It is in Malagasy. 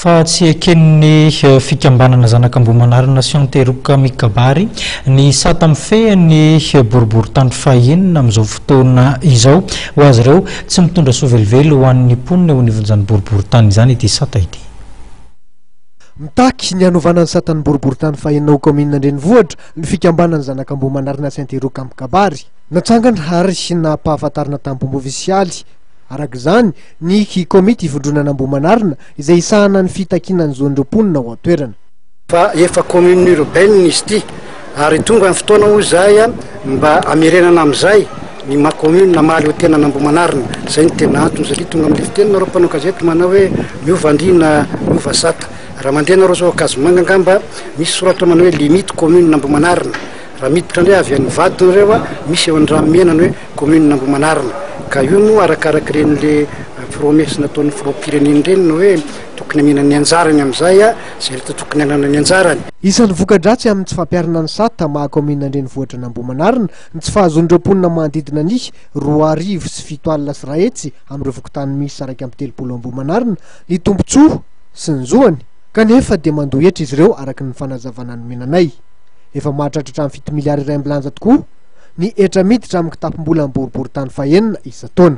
Fa tsy eken'ny fikambanana Zanak'Ambohimanarina sy Anteroka mikabary ny sata mifehy ny boriborintany fahenina amin'izao fotoana izao. Ho azy ireo, tsy mitondra soa velively ho an'ny mponina eo anivon'izany boriborintany izany ity sata ity. Mitaky ny hanovana ny satan'ny boriborintany fahenina ho kaominina an-drenivohitra ny fikambanana Zanak'Ambohimanarina sy Anteroka mikabary. Natsangana ary nampahafantarina tamim-pomba ofisialy, araka izany, ny komity ivondronana Ambohimanarina izay hisahana ny fitakiana ny zon'ireo mponina ao an-toerana. Fa efa commune urbaine izy ity ary tonga ny fotoana hoy izahay mba hamerenana amin'izay ny maha commune mahaleo tena an'Ambohimanarina. Izay no tena antony satria tonga amin'ilay fiteny nareo mpanao gazety manao hoe miova andriana miova sata. Raha mandeha nareo zao Ankazomanga angamba misy soratra manao hoe limite commune Ambohimanarina. Raha miditra indray avy any Ivato nareo misy eo Andranomena ny hoe commune Ambohimanarina. Ka io moa arakarak'ireny le promesse nataon'ny filoham-pirenena ireny ny hoe tokony hamena ny anjarany amin'izay izay rehetra tokony hanana ny anjarany. Isan'ny voka-dratsy amin'ny tsy fampiharana ny sata maha kaominina an-drenivohitra an'Ambohimanarina ny tsy fahazoan'ireo mponina manodidina ny 120 200 amin'ireo fokontany miisa 31 Ambohimanarina ny tombontsoa sy ny zoany kanefa dia mandoa hetra izy ireo araka ny fanazavana nomena anay. Efa mahatratra hatramin'ny 7 miliara iray ambilanja tokoa ny hetra miditra amin'ny kitapom-bolan'ny boriborintany fahenina isan-taona.